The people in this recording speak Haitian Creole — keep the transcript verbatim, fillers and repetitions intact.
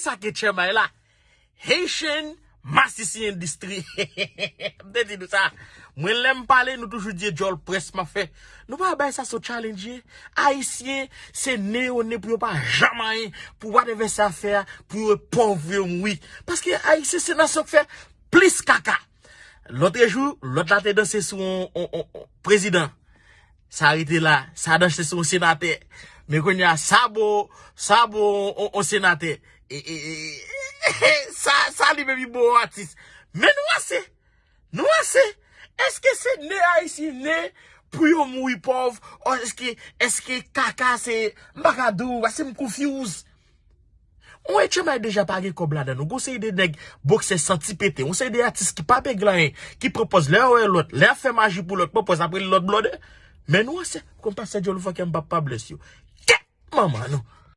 Sa ke Chèmay la. Haitian Masisi Industry. M te di nou sa. Mwen lè m pale, nou toujou di e djòl près m ap fè. Nou pa bay sa sou challenge ye. Ayisyen, se ne yo ne pou yo pa janm anyen. Pou whatever sa fè a, pou yo pòv, pou yo mouri. Paske Ayisyen se nasyon k fè plis kaka. Lòt jou, lòt la te danse sou on, on, on, on prezidan. Sa rete la, sa danse sou on senatè. Men kounye a, sa bo, sa bo on, on senatè. E, e, e, sa, sa li menm li bo on atis. Men nou ase. Nou ase. Èske se ne Ayisyen ne pou yo mouri pòv? Ou èske, èske kaka se, m pa ka di w, paske m confuse. On H M I deja pa gen kòb ladan l. Gon seri de nèg boksè santi pete. On seri de atis ki pa pegle anyen. Ki pran pòz lè yo wè lòt. Lè y ap fè maji pou lòt, pran pòz ap rele lòt blòdè. Men nou ase. Kòm pastè Djòl fòkè m p ap pa blès yo. Kèt manman nou.